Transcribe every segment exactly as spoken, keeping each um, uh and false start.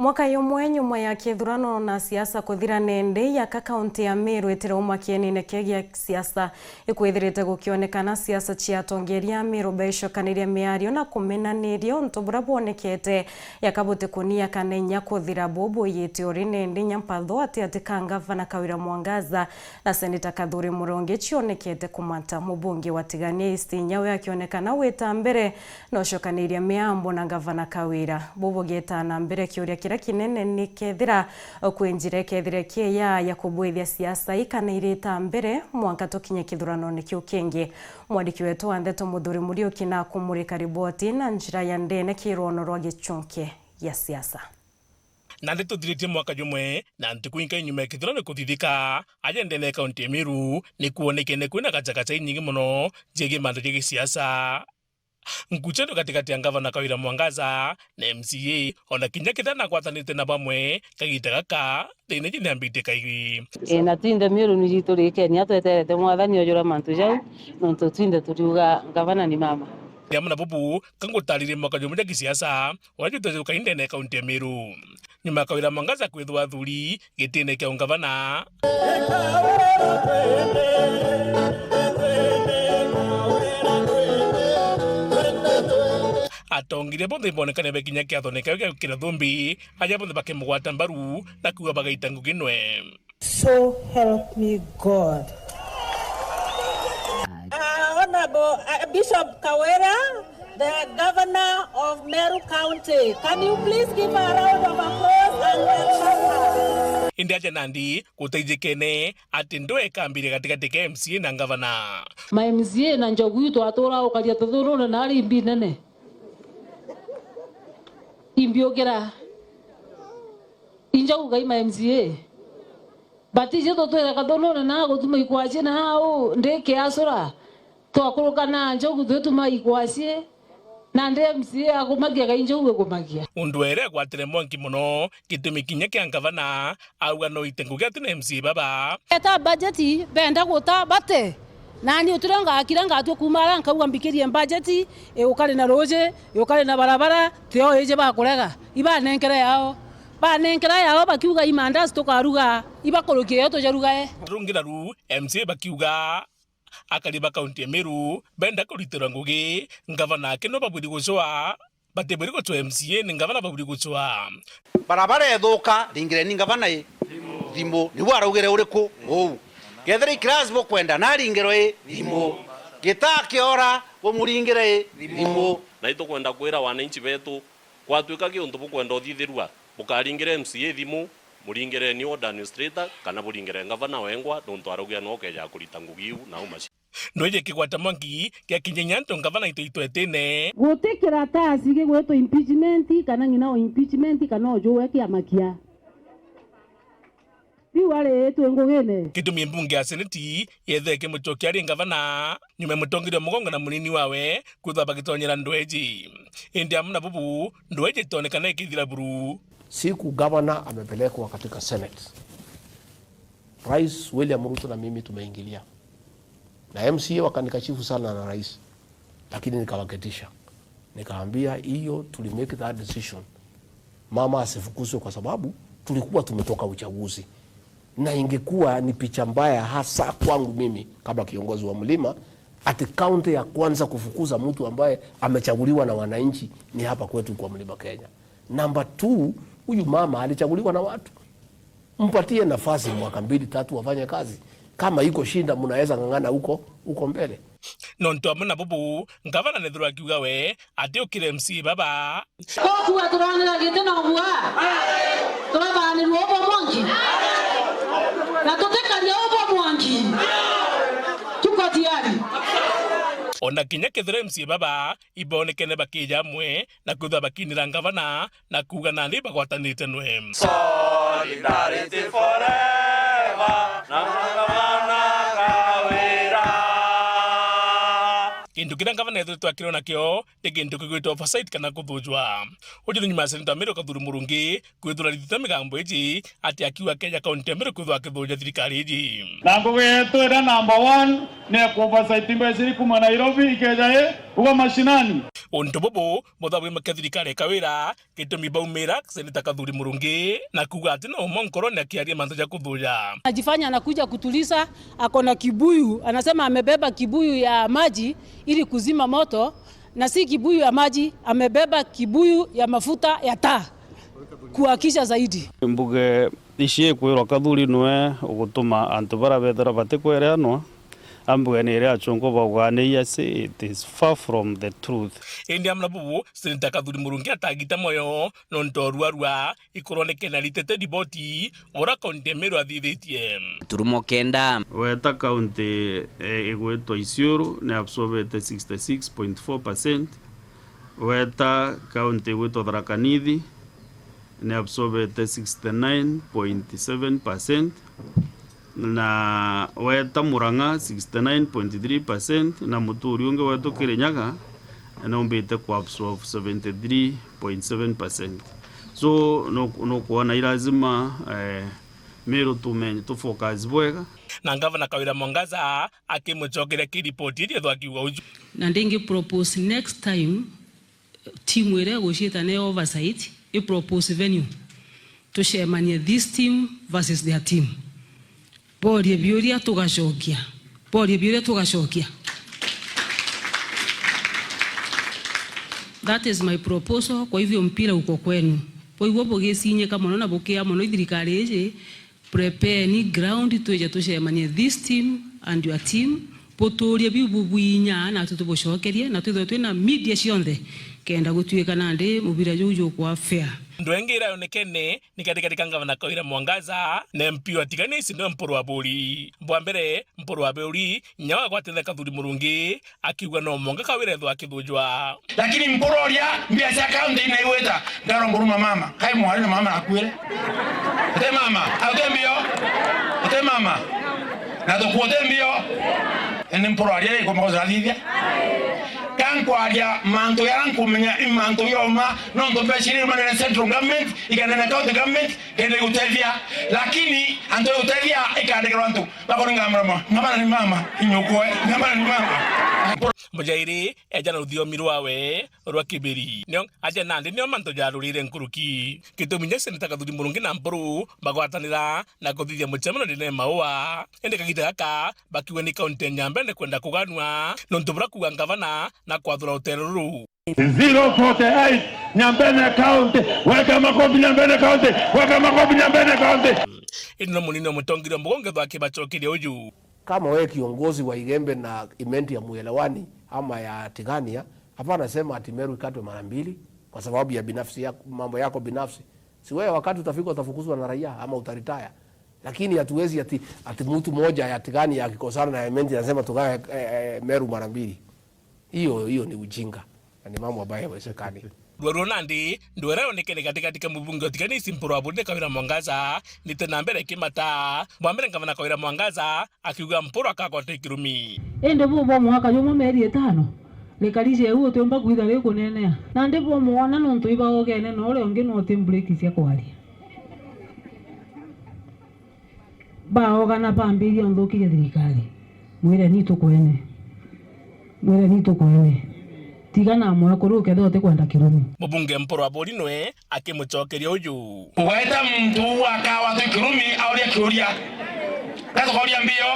Mwaka yumwe nyuma ya kithurano na siasa kuthira, nende yaka kaunti ya Meru itirauma kienine kia gia siasa. Ikwithirite gukionekana siasa cia atongeria a Meru becokaniria miario na kumenaniria untu buria bwonekete yaka butikunia kana inya kuthira. Bubu yite uri nende nya mpatho ati ati ka ngavana Kawira Mwangaza na Seneta Kathuri Murungi cionekete kumata. Mubunge wa Tigania East inya we akionekana wita mbere na ucokaniria miambo na ngavana Kawira. Bubu gieta na mbere kiuria kiria kinene ni kethira kwi njira ikethire kiya ya kubwithia siasa ii kana irita mbere mwanka tukinye kithuranone kiu kingi. Mwandiki wetu wa ndeto Muthuri Muriuki na kumurika riboti na njira ya ndene kirwono rwa gichunki gia siasa. Nandi tuthiritie mwaka jumwe na ntuku inkai nyuma ya kithurano kuthithika, aja ndene ya kaunti ya Meru ni kuonekene kwina gachagacha inyingi mono jegie mantu ja gisiasa. Nkuchano gatigati ya ngavana Kawira Mwangaza na M C A, ona kinya kethira nagwatanite na bamwe, kagita gaka thina iji niambitie kairi. E, na twinthe Meru ni jitu rikenia tweterete mwathani ujura mantu jau, nontu twinthe turiuga ngavana ni mama. Ni amwe na bubu, kangutaririe mwaka jumwe ja gisiasa, uria jutejwe kaindene kaunti ya Meru. Nyuma ya Kawira Mwangaza kwithwa athuri gitine kia ungavana, atongeria bonthe ibonekane be kinya kiathone kiu gia gukira thumbi, aja bonthe bakimugwata mbaru na kuuga bagaita ngugi nwe. So help me God. Uh, Honorable, uh, Bishop Kawira, the governor of Meru County. Can you please give a round of applause and welcome her? Indi aja nandi gutaijikene ati ndwe ikambiria gatigati ka M C A na ngavana. Ma M C A na njogu itu atura ukaria tuthurune na ari imbi nene. Imbi ukira. Injogu kai ma M C A. But ithe tutwire kathunune na gutuma ikwacie na au ndi kiasura. Twakuruka na njogu twituma ikwacie. Na ndi M C A akumagia kai njogu ikumagia. Undu ere gwatire mwanki mono gitumi kinya kia ngavana auga no ite ngugi ati na M C A baba. Eta budget benda guta bate. Nani utire ngakira ngatue kuuma ara nkauga mbikirie budget, iukari na ruuji, iukari na barabara, tio iji bakurega. Ibanenkere yao. Banenkera yao bakiuga imandazi tukaruga, ibakurukie yo tujarugae. Rungi naru M C A bakiuga akari ba kaunti ya Meru benda kuritirwa ngugi, ngavana ake no babwiri gucwa, batibwiri gucwa M C A, ni ngavana babwiri gucwa. Barabara ethuka, ringireni ngavana i thimu. Niwe araugire uriku uu? Kethira ikirasi bukwenda, naringirwe i thimu. Gitaa kiora, bumuringire i thimu. Na itukwenda kwira wananchi betu, gwatuika ki untu bukwenda uthithirua, bukaringire M C A thimu, muringire ni ward administrator, kana buringire ngavana wengwa, nontu araugire no ukeeja kurita ngugi iu na umaci. Ndwiji kigwata mwanki gia kinya antu ngavana itu itwetene. Guti kiratasi gigwitwa impeachment, kana ng'ina o impeachment, kana o juwe kiama kia. Riu ari twi ngugine. Gitumi mbunge ya Seneti yethire ikimucokia ari ngavana, nyuma ya mutongeria wa mugongo na munini wawe kwithwa bagitonyera ndweji. Indi amwe na bubu, ndweji itonekana ikithira buru. Siku gavana amepelekwa katika Senate, Rais William Ruto na mimi tumeingilia. Na M C A wakanikashifu sana na rais, lakini nikawaketisha. Nikaambia, hiyo tuli make that decision. Mama asifukuzwe kwa sababu tulikuwa tumetoka uchaguzi. Na ingekuwa ni picha mbaya hasa kwangu mimi kama kiongozi wa mlima, ati kaunti ya kwanza kufukuza mtu ambaye amechaguliwa na wananchi ni hapa kwetu kwa Mlima Kenya. Number two, huyu mama alichaguliwa na watu. Mpatie nafasi mwaka mbili, tatu wafanye kazi. Kama iko shinda, mnaweza ng'ang'ana huko, huko mbele. Nontu amwe na bubu, ngavana nethirwa akiuga we ati ukire M C A baba. Kokua turonera giti na ubua. Turabanirwa ubwa mwanki. Na tutikaria ubwa mwanki. Tuko tayari. Ona kinya kethira M C A baba ibonekene bakija amwe na kwithwa bakinira ngavana na kuuga nandi bagwatanite nwe. Solidarity forever, na ngavana Kawira. Indi Kiria ngavana ethiritwe akirona kio ni kintu kigwitwa oversight kana kuthujwa. Uju ni nyuma ya seneta Meru Kathuri Murungi kwithura ritite migambo iji ati akiuga Kenya kaunti ya Meru kwithwa akithuja thirikari iji. Na ngugi yetu iria number one ni ya kuoversight mbeca iri kuma Nairobi ikeja i uga mashinani. Untu bubu buthabwimakia thirikari ya Kawira gitumi baumira seneta Kathuri Murungi na kuuga ati no umwe nkorone akiaria mantu ja kuthuja. Anajifanya anakuja kutuliza, ako na kibuyu, anasema amebeba kibuyu ya maji ili kuzima moto, na si kibuyu ya maji, amebeba kibuyu ya mafuta ya taa kuwakisha zaidi. Mbuge ici ikwirwa Kathuri niwe ugutuma antu bara bethira batikwereanwa, ambuge ni iria achungu baugaa ni hearsay, it is far from the truth. Indi amwe na bubu, seneta Kathuri Murungi atagita moyo nontu orwarua ikorwa ni kena ritete riboti ura kaunti ya Meru athithitie. Turumo kenda. Weta kaunti, eh, igwitwa Isiolo ni absorbete sixty six point four percent. Weta kaunti igwitwa Tharaka Nithi ni absorbete sixty nine point seven percent. Na weta Murang'a sixty nine point three percent, na muturi ungi wetu Kirinyaga naumbite ku absorb seventy three point seven percent. So, nu-, nukwona i lazima, eh, Meru tumenye tu focus bwega. Na ngavana Kawira Mwangaza akimucokeria ki ripoti iri ethwa akiuga uju. Na ndingi propose next time, timu iria iguciita ne oversight, i propose venue. Tucemanie this team versus their team. Borie biuria tugacokia. Borie biuria tugacokia. That is my proposal. Kwa hivyo mpira uko kwenu. Kwa hivyo bugicinyika mono na bukia mono i thirikari iji, prepare ni ground twije tucemanie this team and your team. Buturie biu bubwinya na tu tubucokerie na twithwe twina media cionthe kenda gutuika nandi mubira juu jukwa fair. Ndwengi ira yonekene ni katikati ka ngavana Kawira Mwangaza na M P wa Tigania East niwe Mpuru Aburi. Bwa mbere, Mpuru Aburi, inya wa gwatithia Kathuri Murungi, akiuga no mwanka Kawira ethwa akithujwa. Lakini Mpuru uria mbia cia kaunti inaigwita, ngaromba kuruma mama, kai mwari na mama nakwire. Uti mama, a, uti mbio, uti mama. Na tukuote mbio. Indi Mpuru aria iko makosa athithia. Kankwaria mantu yara nkumenya i mantu yoma, nontu mbeca iria imanene central government, ikanene county government, kenda igutethia. Lakini antu igutethia ikandikirwa antu. Bakoringa mrama, ng'amana ni mama, inyukwe, ng'amana ni mama. Mujairi eja na ruthiomi rwawe rwa kibiri. Nio, aja nandi nio mantu jarurire nkuruki. Gitumi nya seneta Kathuri Murungi na Mpuru bagwatanira na kuthithia mucemano ndene maua. Indi kagita gaka, bakiuga ni kaunti ya Nyambene kwenda kuganua, nontu bura kuuga ngavana na kwathura rutere ruru. Zero forty eight, Nyambene County, weka makofi Nyambene County, weka makofi Nyambene County. Indi no munini wa mutongeria Mbogo ngethwa akibacokeria uju. Kama wewe kiongozi wa Igembe na Imenti ya muelewani ama ya Tigania, hapana sema ati Meru ikatwe mara mbili kwa sababu ya binafsi yako, mambo yako binafsi. Si wewe wakati utafika utafukuzwa na raia ama utaretire. Lakini hatuwezi ati, ati mtu mmoja ya Tigania akikosana na Imenti anasema tugawe, eh, eh, Meru mara mbili. Hiyo, hiyo ni ujinga. Na ni mambo ambayo haiwezekani. Rwaruo nandi, ndwera yonekene katikati ka mubunge wa Tigania East Mpuru Aburi na Kawira Mwangaza, nite na mbere ikimata. Bwa mbere ngavana Kawira Mwangaza akiuga Mpuru akagwata kirumi. Indi bu bo mwaka jumwe mieri itano, rikari cieu utiumba kwitha rikunenea. Nandi bumwona nontu ibaogene na uria ungi no uti mbureki cia kwaria. Baogana bambiria nthukiria thirikari. Mwire ni tukwene. Mwire ni tukwene. Tiga na mwekuru ukethira utikwenda kirumi. Mubunge Mpuru Aburi nwe akimucokeria uju. Ugweta muntu akawa tu kirumi auria kiuria. Gatukoria mbio.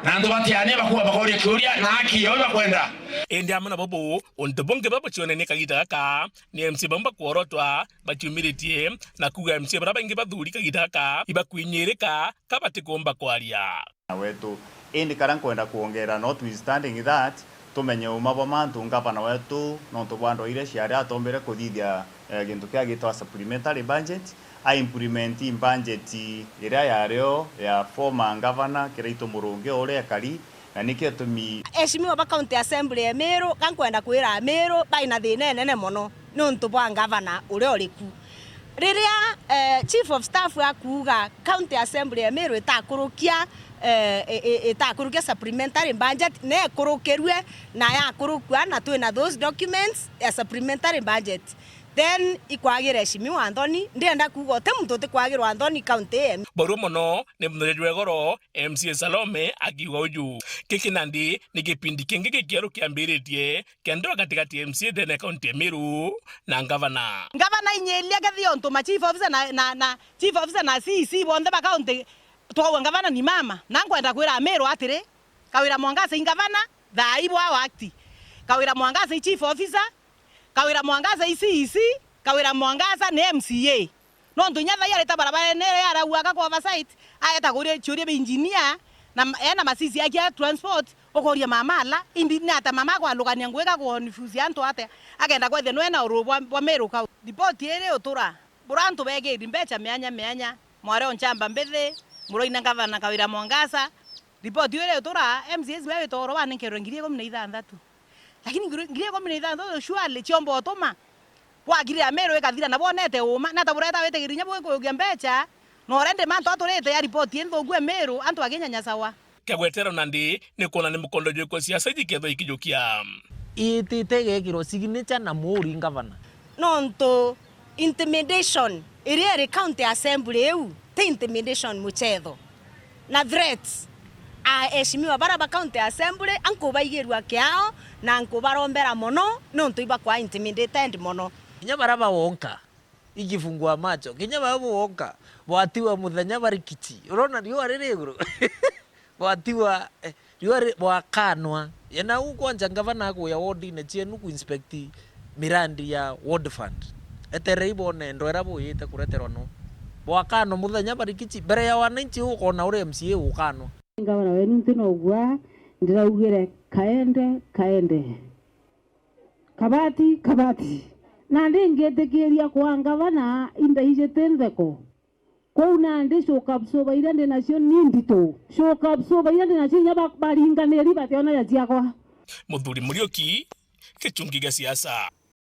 Na antu batiania bakuwa bakoria kiuria na haki yao bakwenda. Indi amwe na bobo, untu bungi babucionene kagita gaka, ni M C bamwe bakworotwa baciumiritie na kuuga M C baria baingi bathuri kagita gaka ibakwinyirika ka batikumba kwaria. Na wetu. Indi karia nkwenda kwongera, notwithstanding that, tumenye uma bwa mantu ngavana wetu, nontu bwa ndwaire ciaria atombere kuthithia, eh, gintu kia gitwa supplementary budget, a implement budget iria yario ya former ngavana Kiraitu Murungi uria ekari, na nikio tumi. Eheshimiwa ba County Assembly ya Meru, ga nkwenda kwira Ameru baina thina inene mono niuntu bwa ngavana uria uri ku. Riria, eh, Chief of Staff akuuga County Assembly ya Meru itakurukia eh, i- i- itakurukia supplementary budget, na ikurukirue na yakurukua, na twina those documents ya supplementary budget, then ikwagira eshimiwa nthoni. Ndienda kuuga uti muntu utikwagirwa nthoni county ii. Barua mono ni muthenya jwa igoro, M C A Salome akiuga uju. Giki nandi ni gipindi kingi gikieru kiambiritie kiandwa gatigati ya M C A ndene ya kaunti ya Meru na ngavana. Ngavana inyiria kethia untu ma chief officer na, na, na chief officer na C E C bonthe ba kaunti twaua ngavana ni mama. Na nkwenda kwira Meru atiri, Kawira Mwangaza i ngavana, thaa i bwa wakti. Kawira Mwangaza i chief officer, Kawira Mwangaza i C E C, Kawira Mwangaza ni M C A. Nontu inya thaai arita barabarene iria arauaga kwa oversight, aeta kuria ciuria bia engineer, na m- ena masisi yake ya transport, ukoria mama ala, indi ni ata mama akwalukania ngugi ka confuse antu atia, akenda kwethia nwe na uruu bwa, bwa Meru kau. Ripoti iri utura, bura antu begiri mbecha mianya mianya, mwari o nchamba mbithi, muraina ngavana Kawira Mwangaza, ripoti iri utura, M C As bea witoro banenkerwe ngiri ikumi na ithanthatu. Lakini ngiri, ngiri ikumi na ithanthatu surely ciomba utuma gwakirira Meru ikathira na bonete uma, na ta bureta witigiria inya bwikujukia mbecha, na already mantu aturite ya ripoti inthuku ya Meru, antu bakinyanyasawa. Kagwetero nandi ni kwona ni mukondo jwiku siasa iji kethwa ikijukia. Itite igekirwa signature na muri ngavana. Nontu intimidation iria iri county assembly iu ti intimidation muchetho. Na threats. Aheshimiwa bara ba county assembly, ankubaigirua kiao na nkubarombera mono, nontu ibakwaa intimidated mono. Kinya bara ba wonka, ikifungua macho, kinya bara bo wonka, bwatiwa muthenya barikichi. Urona riua riri iguru? Bwatiwa, eh, riua ri- bwakanwa. Yena u kwanja ngavana akuya wardine cienu kuinspect mirandi ya ward fund. Eterei bone ndwera buyite kureterwa no. Bwakanwa muthenya barikichi, mbere ya wananchi ukona uria M C A ukanwa. Ngavana wenu nti nogua ndiraugire kaende, kaende. Kabati, kabati. Na ndingitikiria kwa ngavana indaijite ntheko. Kwou nandi shoka busoba iria ndi nacio ni ndito. Shoka busoba iria ndi nacio inya ba- baringaniri bationa ja ciakwa. Muthuri Muriuki, Gichungi gia siasa.